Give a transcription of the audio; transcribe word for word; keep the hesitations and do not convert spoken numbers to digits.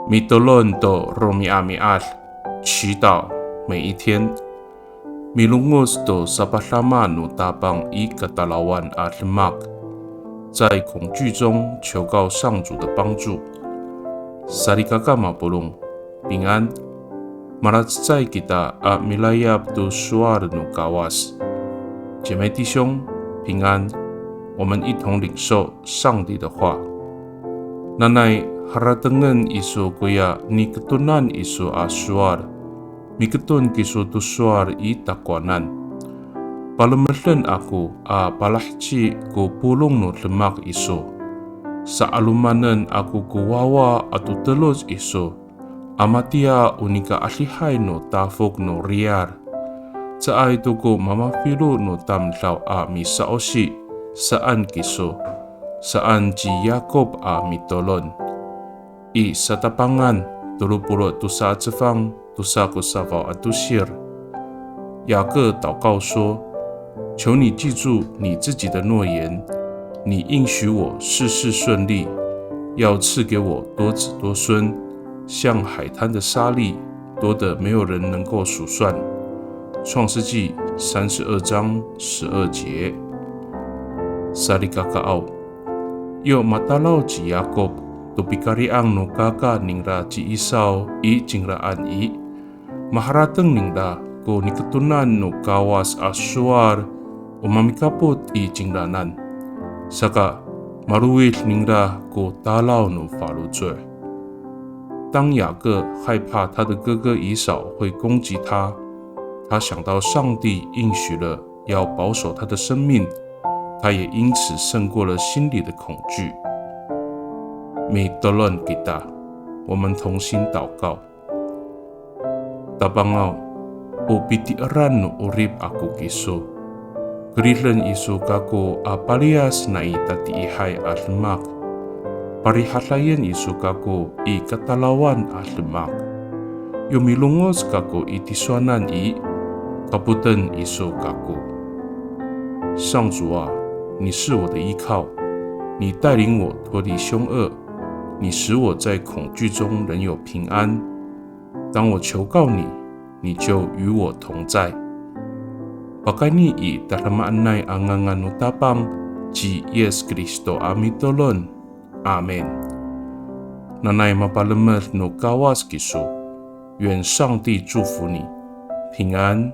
Mitolon to romi'ami'ad, 祈祷每一天。Milongoc to sapadama no Tapang i katalawan a demak, 在恐惧中求告上主的帮助。Salikaka mapolong, 平安。Malacecay kita a milayap to sowal no Kawas. 姐妹弟兄，平安。我们一同领受上帝的话。Nanay haratengen iso koya niketonan iso a sowal, miketon kiso to sowal i takowanan. Palemeden ako a palaheci ko polong no demak iso. Sa'alomanen ako ko wawa ato teloc iso a matiya o nika adihay no tafok no riyar. Caay to ko mamafilo no tamdaw a misa'osi, saan kiso, saan ci Yakop a mitolon. I Satapangan, tolo polo' tosa a cefang, tosa ko safaw a tosir. 雅各祷告说：求你记住你自己的诺言，你应许我事事顺利，要赐给我多子多孙，像海滩的沙粒，多得没有人能够数算。创世纪三十二章十二节。Salikakaaw, yo matalaw ci Yakop to pikari'ang no kaka ningra ci Isaw i cingraan i, maharateng ningra ko niketonan no Kawas a sowal o mamikapot i cingraanan. Saka, malowid ningra ko talaw no faloco'. 当雅各害怕他的哥哥以扫会攻击他，他想到上帝应许了要保守他的生命，他也因此胜过了心里的恐惧。Mitolon kita, 我们同心祷告。Tapangaw, o pitieran no 'orip ako kiso. Keriden iso kako a paliyas nai tatiihay a demak. Parihadayen iso kako i katalawan a demak. Yo milongoc kako i tisowanan i, kapoten iso kako. 上主啊，你是我的依靠，你带领我脱离凶恶，你使我在恐惧中仍有平安。当我求告你，你就与我同在。Pakayni i tadamaanay a ngangan no Tapang ci Yis Kristo a mitolon. Amin. Nanay mapalemed no Kawas kiso. 愿上帝祝福你，平安。